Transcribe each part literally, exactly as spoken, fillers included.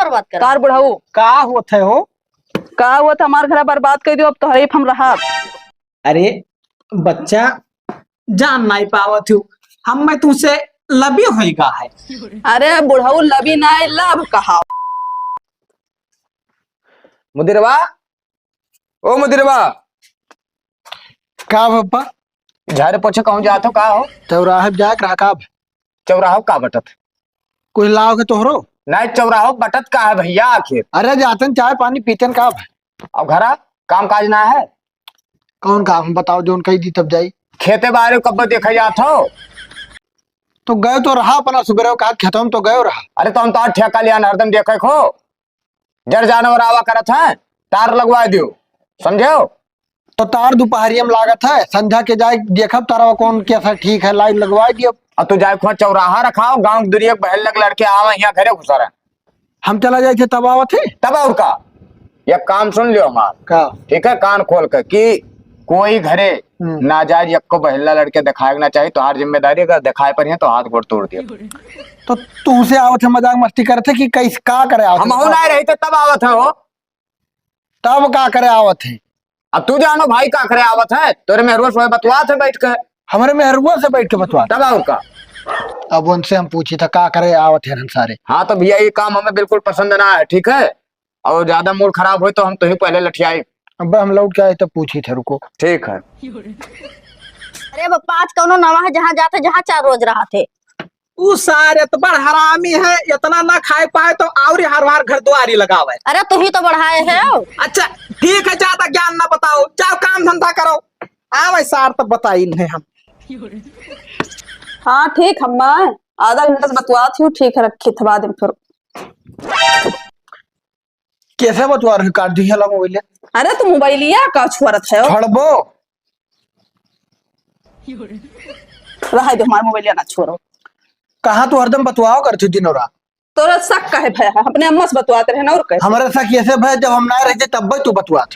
बर्बाद कर। कार बुढ़ऊ। का होत है हो? का होत, हमार घरा बर्बाद कर दियो, अब तोहरे हम रहब। अरे बच्चा, जान नाई पावत हूँ, हम मैं तुमसे लबी होई गा है। अरे बुढ़ऊ, लबी नाई, लब कहा। मुदिरवा, ओ मुदिरवा। का बप्पा? झाड़े पोछे कहूँ जात हो का हो? चौराहे पे जाए के रहा का? चौराहो का बटत? कुछ लाव के तोहरो? नहीं, चौराहो बटत का है भैया आखिर? अरे जातन चाय पानी पीतन का भाई? अब घरा काम काज ना है? कौन काम है बताओ, जोन कही दी तब जाई। खेते बारे कब देखा जात हो? तो गए तो रहा अपना सुबेरे का खेतों में तो गए रहा। अरे तो हम तो आज ठेका लिया न हरदम देखे खो। जड़ जानवर आवा करत है, तार लगवा दियो, समझो? तो तार दोपहरिया में लागत है, संझा के जाए देखब तारा कौन कैसा ठीक है, लाइट लगवा दियो। अब तू जाए खुआ चौराहा रखाओ, गाँव के दूरी एक बहल लग लड़के आवे यहाँ घरे घुसा रहे। हम चला जाए थे तब आवत है। तब और का? एक काम सुन लियो हमार। का? ठीक है, कान खोल के कि कोई घरे हम्म। नाजायज यक्को बहिल्ला लड़के दिखाए के ना चाहिए, तोहार जिम्मेदारी, अगर दिखाए पर है तो हाथ गोड़ तोड़ दियो। तो तुमसे आवत है मजाक मस्ती करत है कि कैस-, का करे आवत हम है? हो ना रही थे तब आवत है हो। तब का करे आवत है? अब तू जानो भाई का करे आवत है, तोरे मेहरुआ से बतवात है बैठ के। हमरे मेहरुआ से बैठ के बतवात? तब और का? अब उनसे हम पूछी था का करे आवत है हम सारे। हाँ तो भैया ये काम हमें बिल्कुल पसंद ना है, ठीक है? और ज्यादा मूड खराब होई तो हम तुही पहले लठियाई। अब हम लौट के आए तब पूछी थे, रुको। ठीक है। अरे बप्पा, आज कौनो नवा है जहाँ जात है, जहाँ चार रोज रहा थे? उ सारे तो बड़ हरामी है, इतना ना खाए पाए तो और हर बार घर द्वारी लगावे। अरे तुही तो बढ़ाए है। अच्छा ठीक है, ज्यादा ज्ञान ना बताओ, जाओ काम धंधा करो। आवे सार तब बताई नहीं हम। हाँ ठीक, हम आधा घंटा से बतुआत हूँ, ठीक है, रखी था बाद में फिर। कैसे बतुआ रही, काट दी हला मोबाइल। अरे तो मोबाइलिया का छोरत है? छोड़बो। रहा दे, हमार मोबाइलिया ना छोरो। कहाँ तू हरदम बतुआओ करती दिनों रात? तोरा शक काहे भय है? अपने अम्मा से बतुआत रहे ना और कैसे? हमारे शक ऐसे भय जब हम ना रहते तब भी तू बतुआत।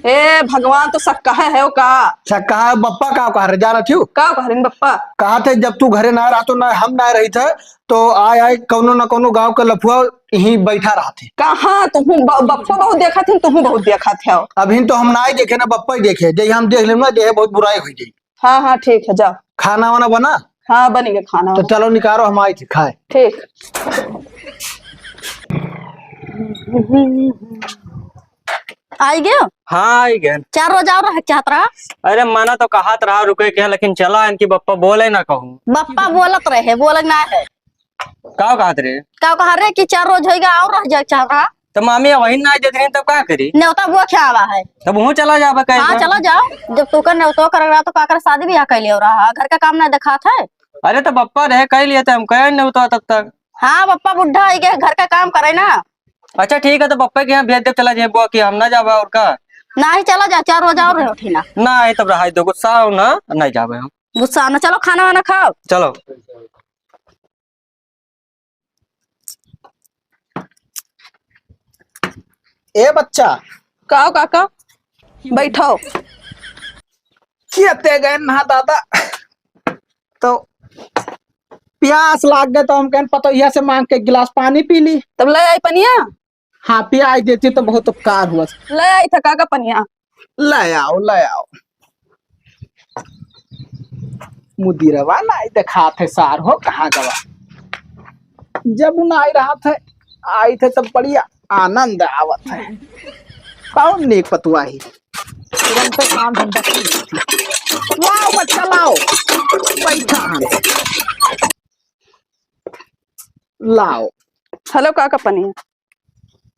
ए भगवान, तो शक काहे है वो का? शक कहा है, बप्पा का कहा रहे, जाना थी? का कह रहे बप्पा? कहा थे जब तू घरे ना रहा तो ना हम ना रही थे, तो आए आए कौनो ना कौनो गांव का लफुआ यहीं बैठा रहा थे। कहाँ तुहूँ ब-, बप्पा बहुत देखा थे, तुहूँ बहुत देखा थे। अभी तो हम ना ही देखे ना, बप्पा ही देखे, जय हम देख लेना, जय बहुत बुराई हुई जाई। हाँ, हाँ, ठीक है, जाओ। खाना वाना बना? हाँ, बन गया खाना तो वाना। चलो निकालो, हम आई थे खाए। ठीक। आई गयो? हाँ, आई गए। चार रोज और रह चाहत रहा? अरे, मना तो कहत रहा रुके के, लेकिन चला इनकी बप्पा बोले ना कहूँ। बप्पा बोलत रहे, बोले ना है। का कहत रे? का कहा रे कि चार रोज होइगा और रह जाए चाह रहा? तो मामी वही ना देत रही, तब का करी? नेवता बुआ क्या आवा है? तब वहूँ चला जाबे कहे हाँ, तो। चला जाओ। जब तू कर नेवतो कर रहा तो का कर शादी ब्याह कर लियो रहा, घर का काम ना दिखात है। अरे तो पप्पा रहे कह लिए थे, हम कहे नेवता तब तक। हाँ, पप्पा बुढ़ा है के घर का काम करे ना। अच्छा ठीक है, तो पप्पा के यहाँ भेज दे, चला जाए बुआ की, हम ना जाबे और का। नहीं, चला जा, चार रोज और रहो ठीक ना। नहीं, तब रहा दो, गुस्सा हो ना, नहीं जाबे हम। गुस्सा ना, चलो खाना वाना खाओ। चलो। ए बच्चा। का हो काका? बैठो। खेते गए ना दादा, तो प्यास लाग गए तो हम कहन पतोहिया से मांग के एक गिलास पानी पी ली। तब ले आई पनिया। हाँ, पियाई देती तो बहुत उपकार हुआ। ले आई था काका पनिया। ले आओ, ले आओ। मुदिरवा नाई देखात है सार हो, कहाँ गवा? जब उ नाई रहत है, आई थे तब बढ़िया आनंद आवत है। कौन नेक पतुआ ही? तुरंत काम धंधा कर लेती। लाओ बच्चा, लाओ। बैठा है। लाओ। हेलो काका पनिया।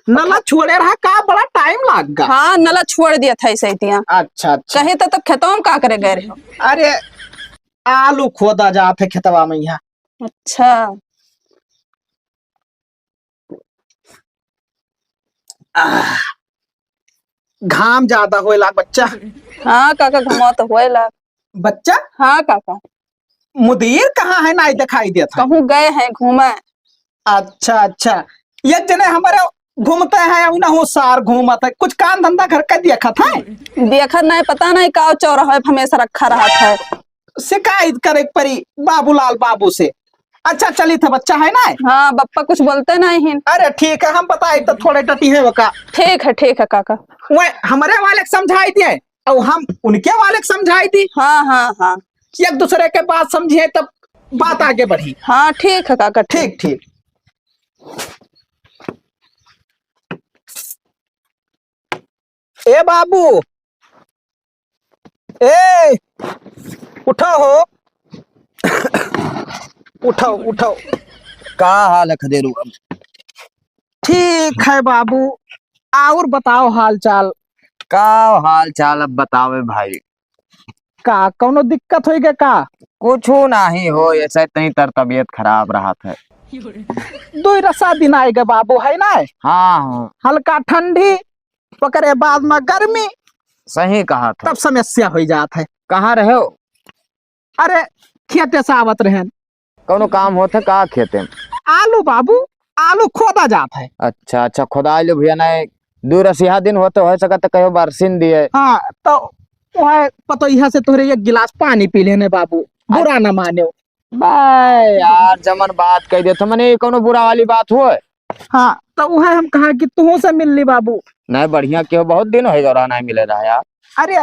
नला छोड़े रहा का, बड़ा टाइम लाग गा। हाँ, नला छोड़ दिया था ऐसे ही तिया। अच्छा, अच्छा। कहे तो, तो खेतवा में का करे गए रहे हो? अरे, आलू खोदा जात है खेतवा में यहाँ। अच्छा। आह, घाम ज्यादा होए लाग बच्चा। हाँ काका, घाम तो होए लाग। बच्चा? हाँ काका। मुदीर कहाँ है, नाई दिखाई देत है? कहूँ गए हैं घूमे। अच्छा, अच्छा। ये जने हमारे घूमते हैं, उन्हें हो सार घूमत है। कुछ काम धंधा घर का देखत है? देखत नहीं, पता नहीं का चौराहे पे हमेशा रखा रहत है। शिकायत करे के परी बाबूलाल बाबू से। अच्छा चलित है बच्चा, है ना? हाँ, बप्पा कुछ बोलते नहीं हैं। अरे ठीक है, हम बताई तो थोड़े डटी है वका। ठीक है, ठीक है काका। वह हमरे वाले के समझाई दिए और हम उनके वाले के समझाई दी। हाँ, हाँ, हाँ। एक दूसरे के बात समझिए तब बात आगे बढ़ी। हाँ, ठीक है काका, ठीक। ठीक, ठीक। ए बाबू, ए, उठो हो, उठो, उठो। का हाल है खदेरू? अब ठीक है बाबू, और बताओ हाल चाल। का हाल चाल अब बतावे भाई? का कौनो दिक्कत होई गे का? कुछ नहीं हो, ऐसे तनी तर तबीयत खराब रहत है। दुई रसा दिन आए गे बाबू, है ना? हाँ, हाँ। हल्का ठंडी, ओकरे बाद में गर्मी। सही कहा था। तब समस्या होई जात है। कहाँ रहे हो? अरे, खेते से आवत रहेन। कौनो काम होत है का खेते में? आलू बाबू, आलू खोदा जात है। अच्छा, अच्छा, खोदाई लो भैया, नहीं दू रसिया दिन होते, हो सकत है कहियो बरसिन दिए। हाँ, तो वह पतोहिया से तोहरे एक गिलास पानी पी लेने बाबू, बुरा ना माने। बे यार, जमन बात कह दे तो मने कौनो बुरा वाली बात हो? हाँ, तो वह हम कहा कि तुहू से मिल ली बाबू। नहीं, बढ़िया क्यों, बहुत दिन हो गया नहीं मिले रहा यार। अरे,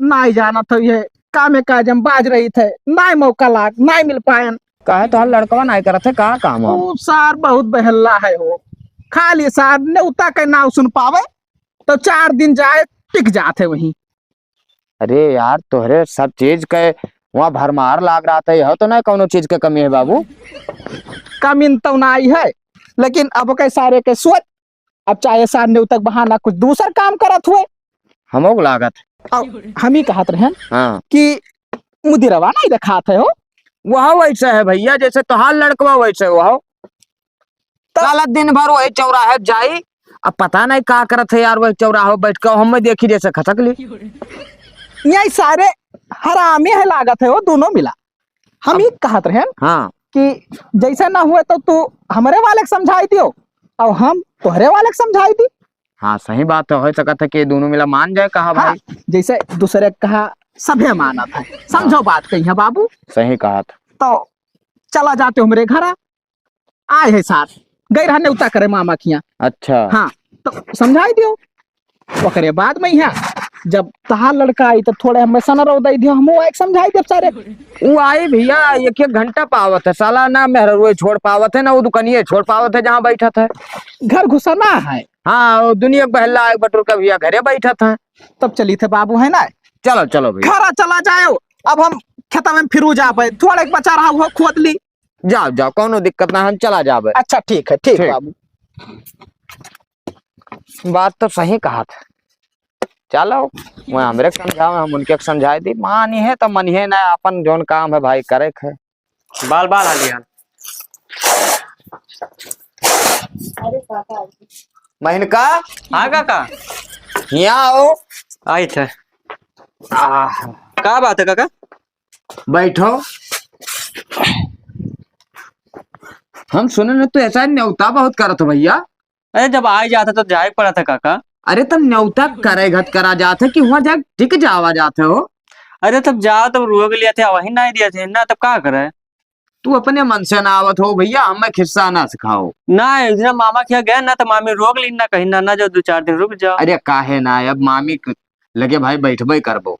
नहीं जाना था, ये कामे काज हम बाज रही थे, नहीं मौका लाग, नहीं मिल पायन। काहे तो हर लड़कवा नहीं करत है, का काम है? ऊ सार बहुत बहल्ला है हो, खाली सार नेवता के नाव सुन पावे तो चार दिन जाए टिक जात है वहीं। अरे यार, तोहरे सब चीज के वहाँ भरमार लाग रहा था, यह तो ना कौनो चीज के कमी है बाबू। कमी तो ना आई है, लेकिन अब के सारे के सोच, अब चाहे सार नेवता के बहाना कुछ दूसर काम करत हुए। हमो को लागत। अब हम ही कहत रहेन हाँ। कि मुदिरवा नहीं दिखात है हो। वह वैसे है भैया, जैसे तोहार लड़कवा वैसे वह। तो साला दिन भर वही चौराहे जाई, अब पता नहीं का करत है यार, वही चौराहे बैठ के हम देखी जैसे खसक ली। यही सारे हरामी है लागत है वो दोनों मिला। हम अब ही कहत रहेन हाँ। कि जैसे ना हुए तो तू हमरे वाले के समझाई दियो और हम तोहरे वाले के समझाई दी। हाँ, सही बात है, हो सकत है कि दोनों मिला मान जाए कहा हाँ, भाई। जैसे दूसरे के कहा सभे मानत है, समझो हाँ। बात कही है बाबू। सही कहा था। तो चला जाते हमरे घरा, आए है सार, गए रहा नेवता करे मामा किया। अच्छा। हाँ, तो समझाई दियो। ओकरे बाद में यहाँ जब तहार लड़का आई तो थोड़े हमें सनरौ दे दियो, हमहू आए के समझाई देब सारे। वो आई भैया, एक एक घंटा पावत है साला, ना मेहररुए छोड़ पावत है, ना वो दुकानिए छोड़ पावत है जहाँ बैठत है। घर घुसना है। हाँ, वो दुनिया के बहल्ला एक बटुर का भैया घरे बैठत है। तब चली थे बाबू, है ना? चलो, चलो भैया। घरा चला जाओ, अब हम खेता में फिरू जाबे, थोड़े बचा रहा हुआ खोद ली। जाओ, जाओ, कौनो दिक्कत ना, हम चला जाबे। अच्छा, ठीक है, ठीक ठीक। बाबू। बात तो सही कहा था। चलो, वह हमरे के समझावे, हम उनके के समझाए दी। मानी है तो मनिहे ना, अपन जौन काम है भाई करे के है। बाल बाल हाली हाल। महिनका। हाँ काका। यहाँ आओ। आई थे। आह। का बात है काका? बैठो। हम सुने न तू ऐसा न्योता बहुत करत हो भैया। अरे जब आए जात है तो जाए पड़ा था काका। अरे तब न्योता करे घत करा जात है कि हुआ जाए टिक जावा जात है हो। अरे तब जाओ तब रोक लिया थे, वही नहीं दिया थे ना, तब का करे? तू अपने मन से ना आवत हो भैया, हमें खिस्सा ना सिखाओ। ना, एक दिन मामा के यहाँ गए ना तो मामी रोक ली ना, कहीं ना, ना जाओ, दो चार दिन रुक जाओ। अरे काहे ना, अब मामी क-, लगे भाई बैठबे करबो।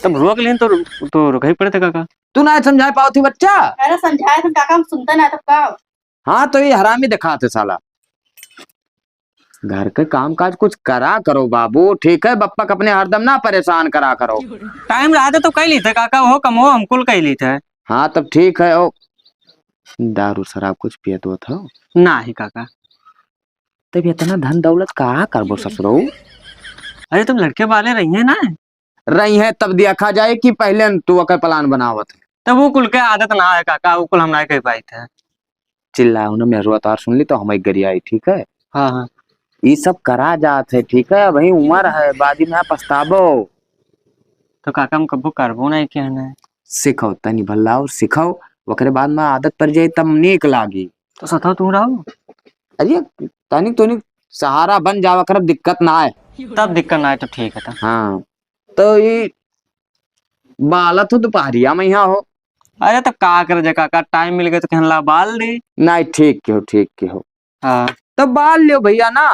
तब रोक ली तो रु-, तो रुक ही पड़े थे काका। तू ना समझा पाओ थी बच्चा। अरे समझाए थे काका, हम सुनते ना तब का। हाँ, तो ये हरामी दिखाते साला। घर के काम काज कुछ करा करो बाबू, ठीक है? बप्पा के अपने हरदम ना परेशान करा करो। टाइम रहते तो कह ली थे काका, वो कम हो, हम कुल कह ली थे। हाँ, तब ठीक है। ओ, दारू शराब कुछ पियत होत हो? ना ही काका। तब इतना धन दौलत का करबो ससुरो? अरे, तुम लड़के वाले रही हैं ना। रही है, तब देखा जाए कि पहले न तू ओकर plan बनावत है। तब वो कुल के आदत ना है काका, वो कुल हम ना कह पाई थे। चिल्लाओ ना, मेहरुआ तोहार सुन ली तो हम एक गरियाई, ठीक है? हाँ, हाँ। ई सब करा जात है, ठीक है? अबही उम्र है, बादी में पछताबो। तो काका हम कबो करबो नहीं किया है। सिखाओ, तनी भल्ला और सिखाओ, ओकरे बाद में आदत पड़ जाए तब नीक लागी। तो सताओ तू रहो। अरे तनी तनी सहारा बन जावा कर, दिक्कत ना आए। तब दिक्कत ना आए तो ठीक है तब। हाँ। तो ई बालत हो दोपहरिया में यहाँ हो। अरे तो का करे जे काका, टाइम मिल गए तो कहन ला बाल दी। नहीं, ठीक के हो, ठीक के हो। हाँ। तो बाल लियो भैया ना,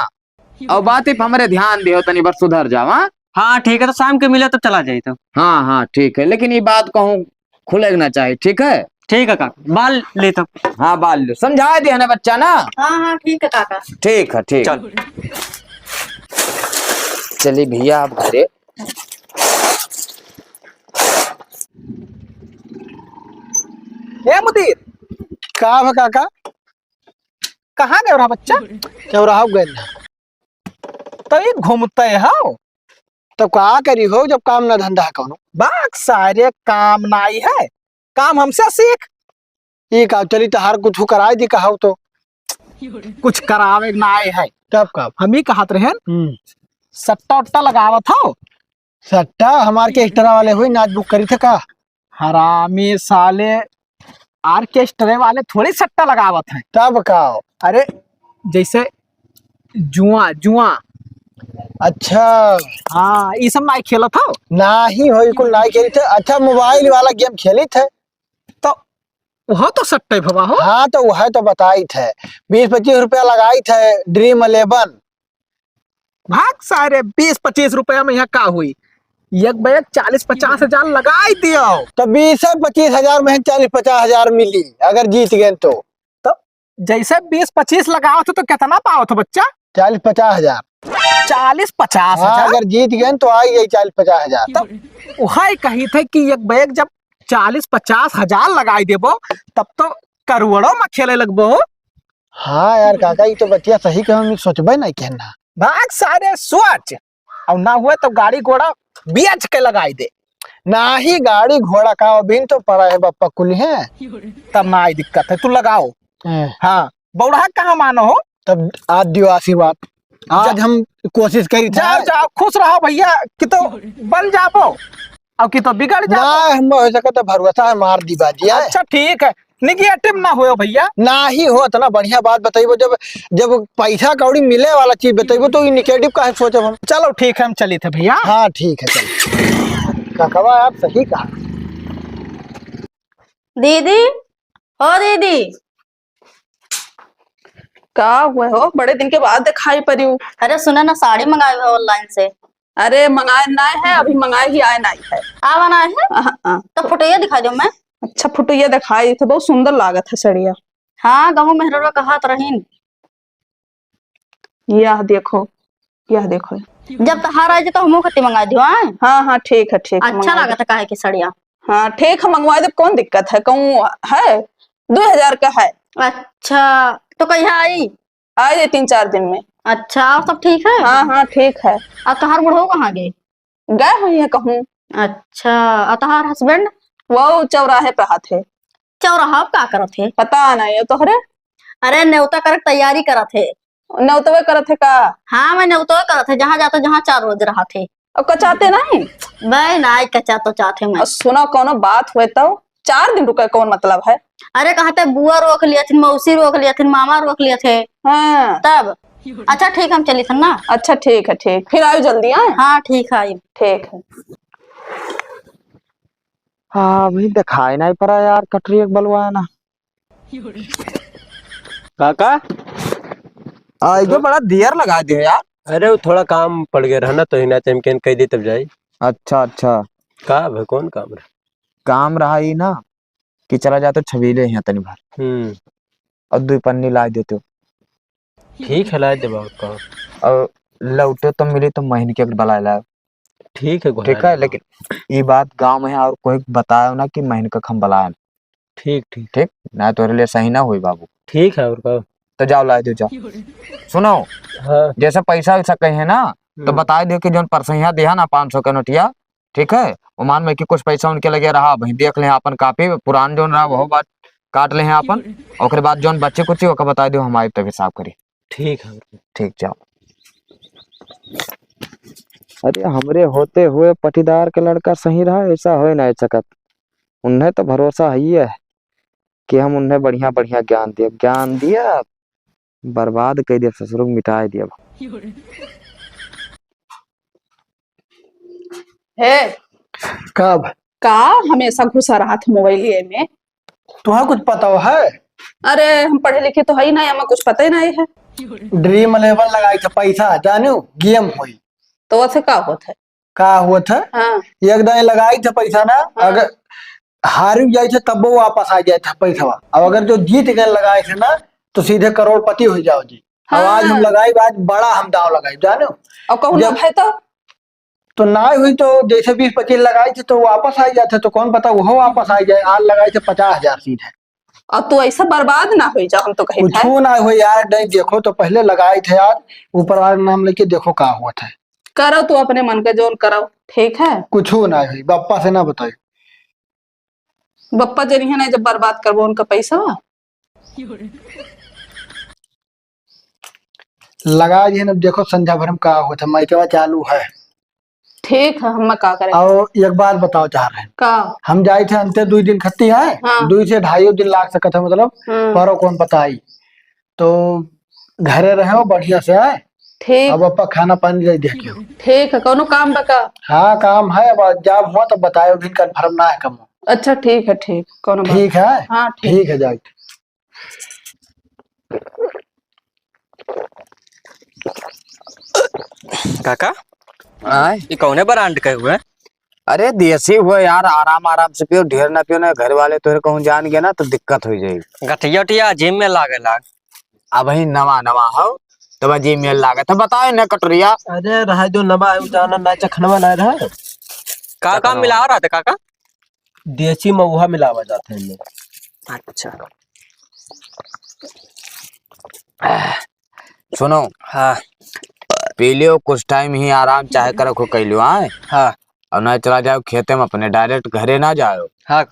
और बात पे हमरे ध्यान दियो, तनी बार सुधर जाओ। हाँ, हाँ, ठीक है, तो शाम के मिले तो चला जाए तो। हाँ, हाँ, ठीक है, लेकिन ये बात कहूँ खुले के ना चाहे, ठीक है? ठीक है काका, बाल ले तो। हाँ, बाल लो, समझा दिया ना बच्चा ना। हाँ, हाँ, ठीक है काका। ठीक है, ठीक। चल। चली भैया आप घरे। ए मुदीर, का भा काका? कहाँ गए रहा बच्चा? चौराहा गए ना। तो ये घूमते हो? तो का करी हो जब काम ना धंधा है कौनो? बाक सारे काम नाई है, काम हमसे सीख। ये का चली तो हर कुछ कराए दी कहाव तो। कुछ करावे नाई है। तब का? हम ही कहत रहेन, हम्म। सट्टा उट्टा लगावत हो? सट्टा हमार के एक्स्ट्रा वाले हुई नाच बुक करी थे का? हरामी साले, ऑर्केस्ट्रे वाले थोड़ी सट्टा लगावत हैं। तब का? अरे, जैसे जुआ, जुआ। अच्छा। हाँ, ई सब नाई खेलत हो? नाही हो, ई कुल नाई खेली थे। अच्छा, मोबाइल वाला गेम खेली थे। तो वह तो सट्टे भवा हो। हाँ, तो वह तो बताई थे, बीस पच्चीस रुपया लगाई थे ड्रीम इलेवन। भाग सारे, बीस पच्चीस रुपया में यहाँ का हुई? एक बैग चालीस पचास हजार लगाई दियो। तो बीस पच्चीस हजार में चालीस पचास हजार मिली, अगर जीत गए तो। तो जैसे बीस पच्चीस लगाओ थे तो कितना पाओ थे बच्चा? चालीस पचास हजार। चालीस पचास हजार? हाँ, अगर जीत गए तो आई जाई चालीस पचास हजार। तो वही कही थे कि एक बैग जब चालीस पचास हजार लगाई देबो तब तो करोड़ों में खेले लगबो। हाँ यार काका, ई तो बतिया सही कहे, हम सोचबे नहीं कहना। भाग सारे सोच, और ना हुए तो गाड़ी घोड़ा बेच के लगाई दे। नाही, गाड़ी घोड़ा का अभी तो पड़ा है बप्पा कुल है। तब ना आई दिक्कत है, तू लगाओ। हैं। हाँ, बौड़ा कहाँ मानो हो? तब आज दियो आशीर्वाद, आज जा। हम कोशिश करी था। जाओ, जाओ, खुश रहो भैया, कि तो बन जाबो। अब की तो बिगड़ जा। ना, हम हो सके तो भरोसा है, मार दी बाजी है। अच्छा, ठीक है, निगेटिव ना होयो भैया। नाही हो, इतना बढ़िया बात बताइबो, जब, जब पैसा कौड़ी मिले वाला चीज बताइबो तो ये निगेटिव काहे सोचब हम? चलो ठीक है, हम चली थे भैया। हाँ, ठीक है, चलो। काकवा, आप सही कहा। दीदी, ओ दीदी। का हुआ हो, बड़े दिन के बाद दिखाई पड़ी हूँ। अरे सुना ना, साड़ी मंगाए हो ऑनलाइन से। अरे मंगाए ना है, अभी मंगाए ही आए ना है। आवा ना है? हाँ, हाँ। तो फोटोया दिखा दो मैं। अच्छा, फोटोया दिखाई थे, बहुत सुंदर लागत है सड़िया। हाँ, गहूँ मेहरवा कहत रहीन। यह देखो, यह देखो। जब तहार आई तो हमहू खातिर मंगा दियो, आए? हाँ, हाँ, ठीक है, ठीक है, अच्छा मंगा लागत दे। है काहे के सड़िया? हाँ, ठीक है, मंगवा दे, कौन दिक्कत है, कहूँ है, दो हजार का है। अच्छा, तो कहिया आई? आ जाए तीन चार दिन में। अच्छा, और सब ठीक है? हाँ, हाँ, ठीक है। और तोहार बुढ़ऊ कहाँ गए? गए हुई हैं कहूँ। अच्छा, और तोहार हस्बैंड? वो चौराहे पे हाथ है। चौराहा पे का करत है? पता नहीं है तोहरे। अरे, न्योता करे के तैयारी करत है। न्योतवे करत है का? हाँ, मैं न्योतवे करत है, जहाँ जाते, जहाँ चार रोज रहत है। और कचाते नहीं? मैं नहीं कचा तो चाहते मैं। और सुनो, कोनो बात हुए तो चार दिन रुके, कौन मतलब है? अरे, कहते बुआ रोक लिया थिन, मौसी रोक लिया थिन, मामा रोक लिया थे। हाँ। तब? अच्छा, ठीक, हम चली थन ना। अच्छा, ठीक है, ठीक। फिर आयो जल्दी, हाँ? हाँ, ठीक है, आयो। ठीक है। हाँ, अभी दिखाई नहीं पड़ा यार, कटरी एक बलवा है ना। काका? आ, इधर बड़ा देर लगा दे यार। अरे, वो थोड़ा काम पड़ गया रहा ना, तो हिना टाइम केन कह दे तब जाई। अच्छा, अच्छा। का भाई, कौन काम रहा? काम रहा ही ना कि चला जाते छबीले यहाँ तनी भर। हम्म। और दो पन्नी ला देते हो। ठीक है, ला देबा और का। और लौटे तो मिली तो महीन के अगर बलाए लाओ। ठीक है, ठीक है, लेकिन ये बात गाँव में है और कोई बतायो ना कि महीन का हम बलाए। ठीक, ठीक। ठीक? ना तोरे लिए सही ना होई बाबू। ठीक है, और का? तो जाओ, लाए दो, जाओ। सुनो, हाँ। जैसे पैसा वैसा कहे ना, तो हम्म। बताए दे कि जौन परसैया दिया ना पाँच सौ के नोटिया, ठीक है? ओमान में कि कुछ पैसा उनके लगे रहा, वहीं देख ले आपन कापी, पुरान जौन रहा, वह बात काट ले आपन, ओकरे बाद जौन बचे कुची, ओका बताए दो, हम आइब तब हिसाब करी। ठीक है। ठीक, जाओ। अरे, हमरे होते हुए पटीदार के लड़का सही रहा, ऐसा हो ही नहीं सकत। उन्हें तो भरोसा है ही है कि हम उन्हें बढ़िया बढ़िया ज्ञान दिया, ज्ञान दिया, बर्बाद कर दिया, ससुर को मिटाए दिया। हे, कब? का हमेशा घुसा रहत मोबाइलिए में? तुहा कुछ पता है? अरे, हम पढ़े लिखे तो है ही ना, हमें कुछ पता ही नहीं है। Dream Eleven लगाई थे पैसा, जानो, game होई। तो वैसे का होत है? का होत है? हाँ। एक दाएं लगाई थे पैसा ना, हाँ। अगर हार जाए थे तब वो वापस आ जाए था पैसा। अब अगर जो जीत गए लगाए थे ना, तो सीधे करोड़पति हो जाओ जी। अब आज हम हाँ। लगाई, आज बड़ा हम दाव लगाई, जानो। और कहूँ ना जब भाई तो? तो ना हुई तो जैसे बीस पच्चीस लगाई थे तो वापस आ जाते, तो कौन पता वो वापस आ जाए। आज लगाई थे पचास हजार सीधे। अब तू ऐसा बर्बाद ना हो जा, हम तो कही कुछ ना हो यार, नहीं देखो तो पहले लगाई थे यार, ऊपर वाले नाम लेके देखो का हुआ था। करो तू अपने मन का जोन करो, ठीक है? कुछ हो ना हुई, बप्पा से ना बताई। बप्पा जरिए ना जब बर्बाद करबो उनका पैसा। लगा जी, अब देखो संझा भर में का होत है, माइकवा चालू है। ठीक है, हम का करें? और एक बात बताओ चाह रहे हैं। का? हम जाए थे अंते दुई दिन खत्ती है, हाँ। दुई से ढाई दिन लाग सकत है, मतलब, हम्म। परो कौन पता आई। तो घरे रहो बढ़िया से, है? ठीक। अब अपा खाना पानी दे दे के। ठीक है, कोनो काम बा का? हाँ, काम है, अब जब हो तो बतायो, भी confirm ना है कम। अच्छा, ठीक है, ठीक, कोनो बात ठीक है? हाँ, ठीक। ठीक है, जाए। काका, आय? ये कौने brand के हुए? अरे देसी हुए यार, आराम आराम से पियो, ढेर ना पियो ना, घर वाले तोहरे कहूँ जान गए ना तो दिक्कत हो जाएगी। गठिया उठिया gym में लागे लाग। अब ही नवा नवा हो, तब gym में लागत है, बताओ ना कटोरिया। अरे रहा जो नवा है, उ जाना ना चखनवा ना रहा। का का चखनवा। मिला रहा था काका? देसी महुआ मिलावा जात है इनमें। अच्छा। सुनो। हाँ। पी लियो, कुछ time ही आराम चाहे करो को कह लियो, हाँ? हाँ। और ना चला जाओ खेते में अपने, direct घरे ना जाओ। हाँ।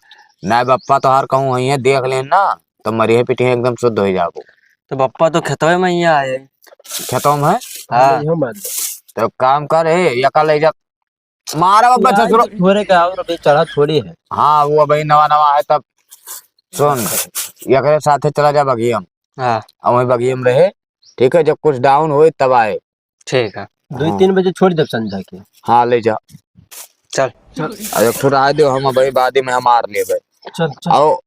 ना बप्पा तोहार कहूँ वहीं है, देख लेन ना, तो मरिए पिटिए एकदम शुद्ध हो जाबो। तो बप्पा तो खेतवे में ही आए। खेतों में? हाँ। इहो मान लो। तो काम कर, ए, यका ले जा, मारा बब्बा यार, ससुरो। थोड़े का और अभी चढ़ा थोड़ी है। हाँ, वो अभी नवा नवा है तब। सुन, एकरे साथे चला जा बगियम। हाँ। और वहीं बगियम रहे, ठीक है, जब कुछ down होए तब आए। ठीक है। दो हाँ। तीन बजे छोड़ देब संझा के। हाँ, ले जा। चल। चल। और एक ठो राय दो, हम अभी बाद में हम मार लेबे। चल, चल। और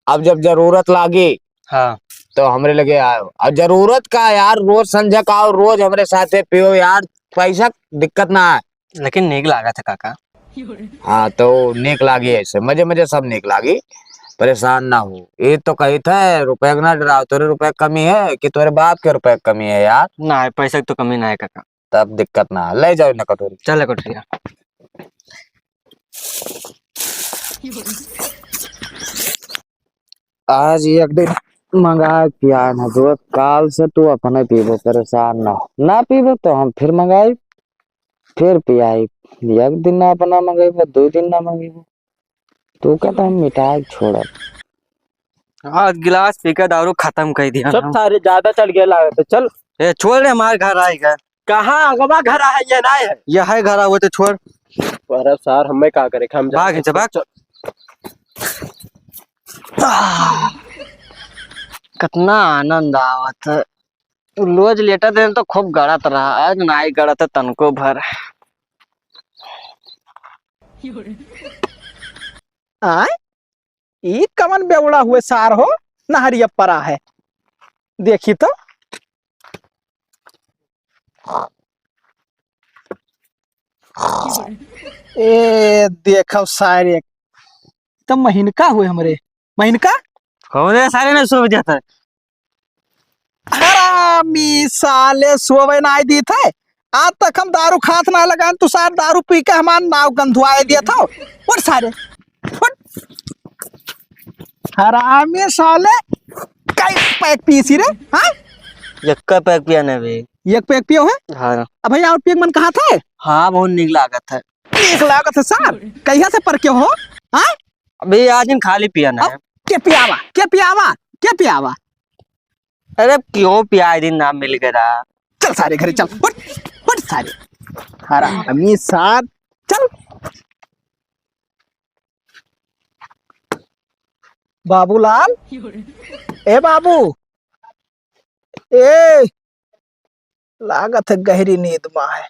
अब जब जरूरत लागी, हाँ। तो हमरे लगे आयो। और जरूरत का यार, रोज संझा का आओ, रोज हमरे साथे पियो यार, पैसा दिक्कत ना है। लेकिन नीक लागत है काका। हाँ, तो नीक लागी ऐसे, मजे मजे सब नीक लागी, परेशान ना हो। ये तो कही थे, रुपये के ना डराओ, तोरे रुपये की कमी है कि तोरे बाप के रुपये की कमी है यार? ना है, पैसे की तो कमी ना है काका। तब दिक्कत ना है, ले जाओ ना कटोरी। चल कटोरिया। आज एक दिन मंगाए पियाए ना दो, काल से तू अपने पीबो, परेशान ना हो। ना पीबो तो हम फिर मंगाई, फिर पियाई। एक दिन ना अपना मंगेबो, दो दिन ना मंगेबो, तू का तो हम मिटाए छोड़ब। आज गिलास पी के दारू खत्म कर दिया सब हम। सारे ज्यादा चढ़ गया लागत है, चल। ए, छोड़ रे, हमारे घर आएगा। कहाँ अगवा घर है, ये ना है? ये है घर, वो तो छोड़। अरे सार, हमें का करे, हम भाग जाते इनसे, भाग। हैं। चल। आह, कितना आनंद आवत है। रोज लेटा दिन तो खूब गड़त रहा, आज नाई गड़त है तनको भर। आय? ई कवन बेवड़ा हुए सार हो, नहरिया परा है। देखी तो। ए, देखो सारे, तो महीन का हुए हमरे, महीन का? कौन है सारे ने सो जाता है? हरामी साले सोवे नाई दीत है। आज तक हम दारू खात ना लगान, तू सार दारू पी के हमार नाव गंधुआए दिया था। उठ सारे, उठ। हरामी साले, कई पैक पीसी रे, हाँ? यक्का पैक पिया ने बे। एक पैक पियो है? हाँ। अब भैया और पैक मन कहा था? हाँ, बहुत नीक लागत है। नीक लागत है सार, कहिया से पर क्यों हो? हाँ? अभी आज दिन खाली पिया ना अब है। के पियावा, के पियावा, के पियावा? अरे क्यों पियाए दिन ना मिल गया? चल सारे घरे चल, उठ, उठ सारे। हरामी सार, चल। बाबूलाल, ए बाबू, ए, लागत है गहरी नींद मा है।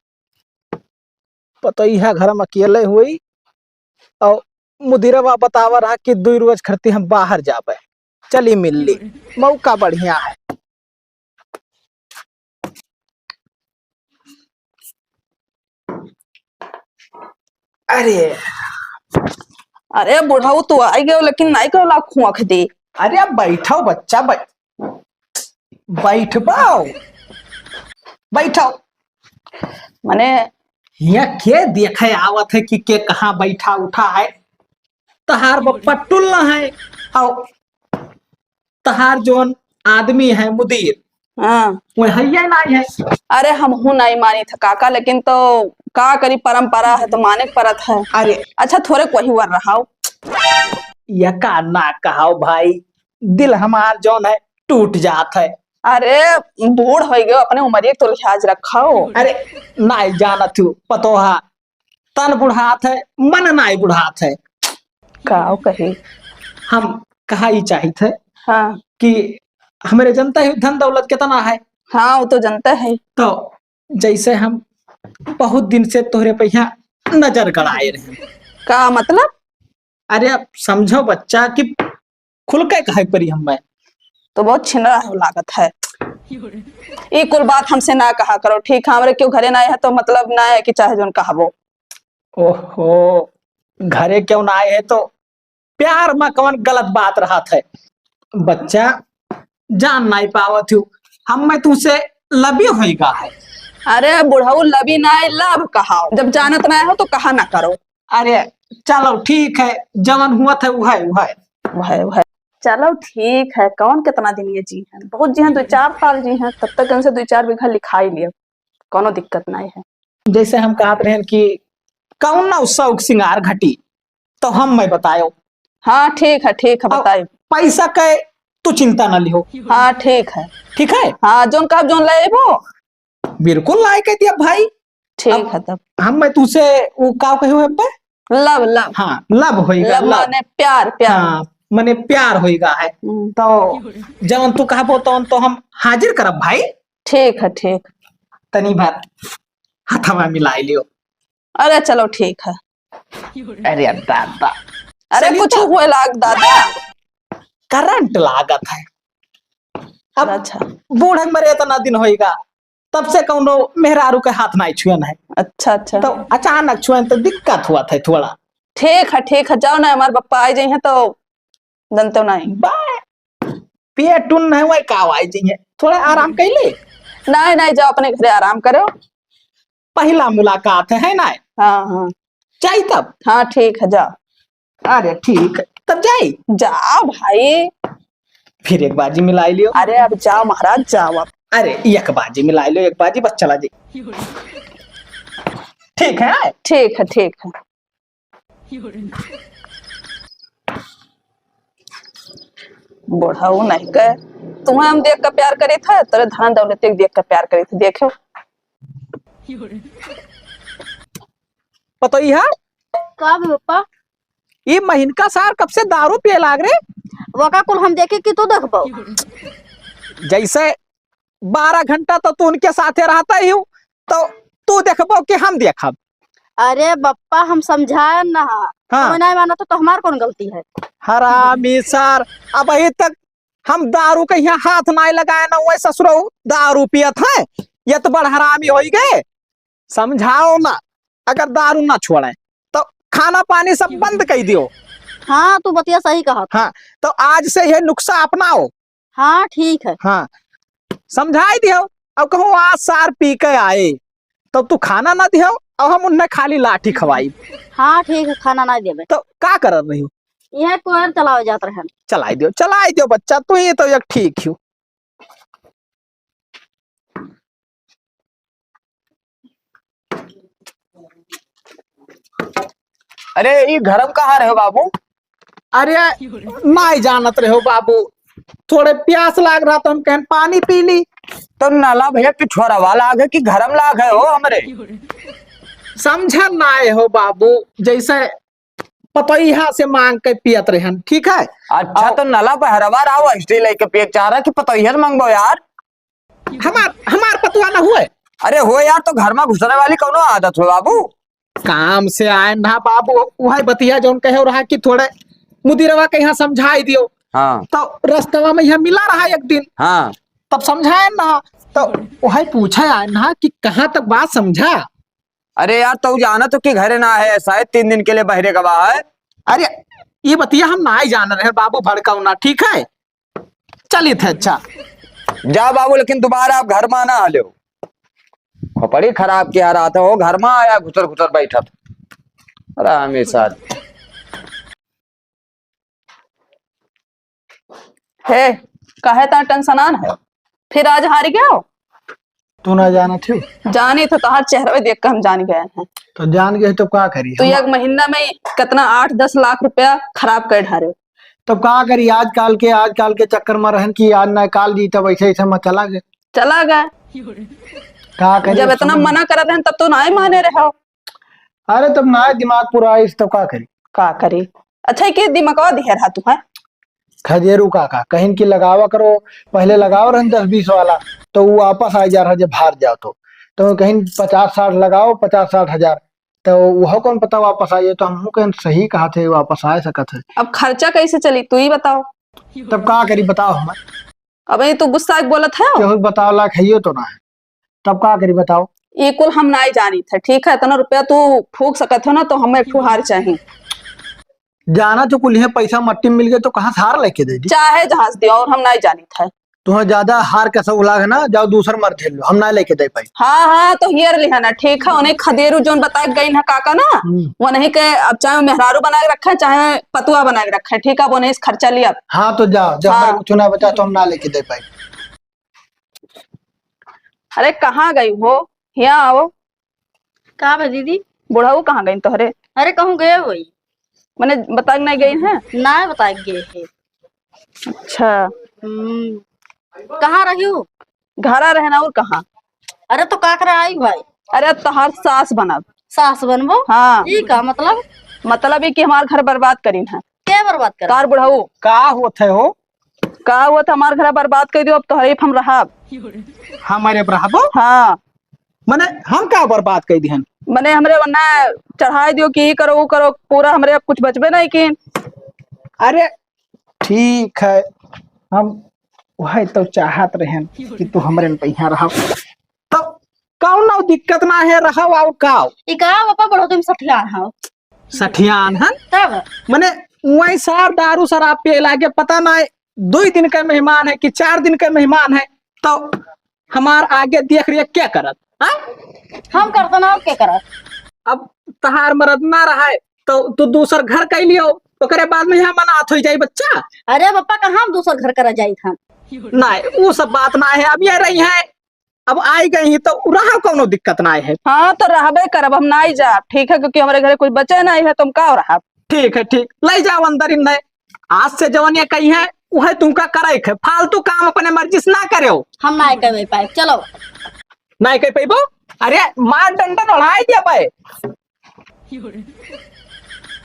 पतोहिया घर में अकेले हुई और मुदिरवा बतावा रहा कि दुई रोज खरती हम बाहर जाबे, चली मिल ली, मौका बढ़िया है। अरे, अरे बुढ़ऊ, तू आई गयो, लेकिन नाई गयो ला खुआख दे। अरे, अब बैठो बच्चा, बै-, बैठबाओ, बैठो। मने हिया के देखे आवत है कि के कहाँ बैठा उठा है? तहार बप्पा टुल्ला है, और तहार जोन आदमी है मुदीर, हाँ। वो हइये नाई है। अरे, हमहू नाई मानी था काका, लेकिन तो का करी, परंपरा है तो माने के परत है। अरे। अच्छा, थोरे कोई वर रहाओ। या का ना कहाओ भाई, दिल हमार जौन है टूट जात है। अरे, बूढ़ होइ गयो, अपने उमरिये के तो लिहाज रखाओ। अरे, नाई जानत हूँ पतोहा, तन बुढ़ात है, मन नाई बुढ़ात है। का कही? हम कहा ही चाहित है हाँ। कि हमरे जनता ही धन दौलत कितना है। हाँ, वो तो जनता है। तो जैसे हम बहुत दिन से तोहरे पे यहाँ नजर गड़ाए रहे। का मतलब? अरे, अब समझो बच्चा कि खुल के कहे परी हमें। तो बहुत छिनरा है लागत है। ई कुल बात हमसे ना कहा करो, ठीक है? हमरे क्यों घरे ना आए है तो मतलब ना है कि चाहे जोन कहबो। ओहो, घरे क्यों ना आए है तो प्यार में कौन गलत बात रहत है? बच्चा, जान नाई पावत हूँ, हमें तुमसे लबी होइगा है। अरे बुढ़ऊ, लबी नाई, love कहाओ। जब जानत नाई हो तो कहा ना करो। अरे चलो ठीक है, जवन हुआ था वह है, वह है। वह है, वह है। चलो ठीक है, कौन कितना दिन ये जी हैं, बहुत जी हैं, दो चार साल जी हैं, तब तक इनसे दो चार बीघा लिखाई लिया, कौनो दिक्कत नाई है। जैसे हम कहत रहन कि कौन ना शौक सिंगार घटी, तो हम मैं बतायो। हाँ ठीक है, ठीक है, अब बतायो। पैसा के तू चिंता ना लिहो। हाँ ठीक है। ठीक है? हाँ, जोन कहब जोन ले अइबो। बिल्कुल लाई के दिया भाई। ठीक अब है तब। हम मैं तुसे वो का कहे हुए पे? Love, love। हाँ, love होइगा, love love। माने प्यार, प्यार। हाँ, माने प्यार होइगा है। हम्म। तो जवन तू कहबो तवन तो हम हाजिर करब भाई। ठीक है, ठीक। तनी भर हथवा मिलाई लियो। अरे चलो ठीक है। अरे दादा। अरे चली कुछ तो। हुए लाग दादा। Current लागत है। अब अच्छा। बूढ़ मरे इतना दिन होइगा, तब से कौनो मेहरारू के हाथ नाई छुएन है। अच्छा, अच्छा। तो अचानक छुएन तो दिक्कत हुआ था थोड़ा। ठीक है, ठीक है, जाओ ना, हमारे पप्पा आ जाइए तो जनते नहीं। बा, पेट उन नहीं हुआ, का आ जाइए, थोड़ा आराम कर ले। नहीं, नहीं, जाओ अपने घरे आराम करो। पहला मुलाकात है, है ना? हाँ, हाँ। जाई तब? हाँ, ठीक है, जाओ। अरे ठीक है, तब जाई? जाओ भाई। फिर एक बाजी मिलाई लियो। अरे अब जाओ महाराज, जाओ अब। अरे एक बाजी मिलाई लियो, एक बाजी बस चला जाई। ठीक है? ठीक है, ठीक है। बुढ़ऊ नहीं के, तुम्हें हम देख के प्यार करी थे, तेरे धन दौलत देख के प्यार करी थे, देखो। पतोहिया? का बे पप्पा? ई महीन का सार कब से दारू पिए लाग रे? वका कुल हम देखे कि तू देखबो? जैसे बारह घंटा तो तू उनके साथे रहता ही हूँ, तो तू देखबो कि हम देखब? अरे बप्पा, हम समझाए ना। हाँ। तू नहीं माना तो, तो हमार कौन गलती है? हरामी सार, अबही तक हम दारू के यहाँ हाथ नाई लगाए ना, वही ससुरो दारू पियत है, ये तो बड़ हरामी होई गए। समझाओ ना, अगर दारू ना छोड़े तो खाना पानी सब बंद कर दियो। हाँ, तू बतिया सही कहा। हाँ, तो आज से ये नुस्खा अपनाओ। हाँ, ठीक है। हाँ, समझाई दियो। अब कहूँ आज सार पी के आए, तब तू खाना ना दियो, अब हम उन्हें खाली लाठी खवाई। हाँ, ठीक है, खाना ना देबे। तो का करत रही हो? यह कोयर चलावे जात रहे। चलाई दियो, चलाई दियो बच्चा, तू ही तो एक ठीक हो। अरे, ई घरम कहाँ रहे हो बाबू? अरे, नाई जानत रहे हो बाबू, थोड़े प्यास लाग रहा तो हम कहन पानी पी ली। तो नला भैया पिछोरवा लाग है कि घरम लाग है हो हमरे? समझन नाई हो बाबू, जैसे पतोहिया से मांग के पियत रहन, ठीक है? अच्छा, और तो नला बहरवा रहा हो, स्टील लेके पिए चाह रहा कि पतोहिया से मांगबो यार? हमार, हमार पतवा ना हुए। अरे हो यार, तो घर में घुसने वाली कौनो आदत हो बाबू? काम से आए ना बाबू, वही बतिया जौन कहे रहा कि थोड़े मुदिरवा के यहाँ समझाई दियो। हाँ। तो रस्तवा में यहाँ मिला रहा एक दिन। हाँ। तब समझाए ना, तो वही पूछे आए ना कि कहाँ तक बात समझा। अरे यार, तू जानत हो कि घरे ना है, शायद तीन दिन के लिए बहरे गवा है। अरे, ये बतिया हम ना ही जान रहे बाबू, भड़काऊ ना, ठीक है? चलित है, अच्छा। जा बाबू, लेकिन दोबारा आप घर में ना आलेव। खोपड़ी खराब किया रहत हो, घर में आया घुसर घुसर बैठत। अरे हमेशा। हे, काहे ता टेंशनान है? फिर आज हार गयो? तू ना जानत हो? जानी तो तोहार चेहरा देख के हम जान गए हैं। तो जान गए तो का करी? तू हम एक महीना में कितना आठ दस लाख रुपया खराब कर ढारे। तब का करी? आजकल के, आजकल के चक्कर में रहन कि आज ना काल जीतब, ऐसे ऐसे में चला गए। चला गए। का करी? जब अब इतना समझ मना करत रहन तब तो ना ही माने रहो। अरे तब ना दिमाग पूरा आइस तो का करी? का करी? अच्छा, के दिमागवा दिहे रहा तू, हैं? खदेरू काका कहिन कि लगावा करो, पहले लगावा रहन दस बीस वाला, तो वो वापस आ जा रहा जब हार जाओ तो। तो कहिन पचास साठ लगाओ, पचास साठ हजार, तो वह कौन पता वापस आ जाए, तो हमहू कहिन सही कहा थे, वापस आ सकत है। अब खर्चा कैसे चली, तू ही बताओ। तब का करी बताओ हम? अब ये तू गुस्सा के बोलत है? केहू बताओ लायक हइयो तो ना है, तब का करी बताओ? ये कुल हम नाई जानित है, ठीक है? इतना रुपया तू फूक सकत हो ना, तो हमें एक ठो हार चाही। जाना तो कुल है, पैसा मट्टी में मिल गए तो कहाँ से हार लेके दे दी? चाहे जहाँ से दियो, और हम नाई जानित है। तुम्हें ज्यादा हार का शौक लाग ना, जाओ दूसर मर्द हेर लो, हम ना लेके दे पाई। हाँ, हाँ, तो हेर लिहा ना, ठीक है? उन्हें खदेरू जोन बता के गई ना काका ना, हम्म। वो नहीं के, अब चाहे मेहरारू बना के रखे, चाहे पतुआ बना के रखे, ठीक है? वो नहीं खर्चा लिया। हाँ, तो जाओ, जब हाँ। हमारे कुछ ना बचा तो हम ना लेके दे पाई। अरे, कहाँ गई हो? यहाँ आओ। का बा दीदी? बुढ़ऊ कहाँ गई तोहरे? अरे, कहूँ गए होई। मने, बताए नहीं गई हैं? ना, बताए गए है। अच्छा। हम्म। कहाँ रही हो? घरा रहना और कहाँ? अरे, तो का करे आई भाई? अरे, तोहार सास बनब। सास बनबो? हाँ। ई का मतलब? मतलब ई कि हमार घर बर्बाद करीन है। के बर्बाद करे? तार बुढ़ऊ। का होत है हो? का हुआ था, हमार घरा बर्बाद कर दियो, अब तोहरे हम रहब। हमारे अब रहबो? हाँ। मने हम का बर्बाद कर दिहन? मने हमरे वन्ना चढ़ाई दियो कि ई करो, ऊ करो, पूरा हमरे अब कुछ बचबे नहीं किन। अरे ठीक है, हम वही तो चाहत रहन कि तू हमरे न पहिया रहब। तो कौनो दिक्कत ना है, रहब और का? ई का बापा बढ़ो तुम सठियान हो। सठियान है? तब? मने वही सार दारू शराब पिए लागे, पता ना है, दो ही दिन का मेहमान है कि चार दिन का मेहमान है, तो हमार आगे देख रही है क्या करत? हाँ? हम करत ना, और क्या करत? अब तहार मरद ना रहा है, तो तू दूसर घर कर लियो, ओकरे बाद में यहाँ मनात हो जाई बच्चा। अरे बापा, कहाँ हम दूसर घर करा जाई था? नहीं, वो सब बात ना है, अब ये रही है, अब आई गई ही तो रहा, कौनो दिक्कत ना है। हाँ, तो रहबे करब, हम ना ही जाब, ठीक है, क्योंकि हमारे घरे कुछ बचे नहीं है, तुम का रहब? ठीक है, ठीक, ले जाओ अंदर इन्हें। आज से जवन ये कही है, वह तुमका करे के, फालतू काम अपने मर्जी से ना करे हो। हम ना करे पाए, चलो। ना करे पैबो? अरे मार डंडा उड़ाई दिया पाए।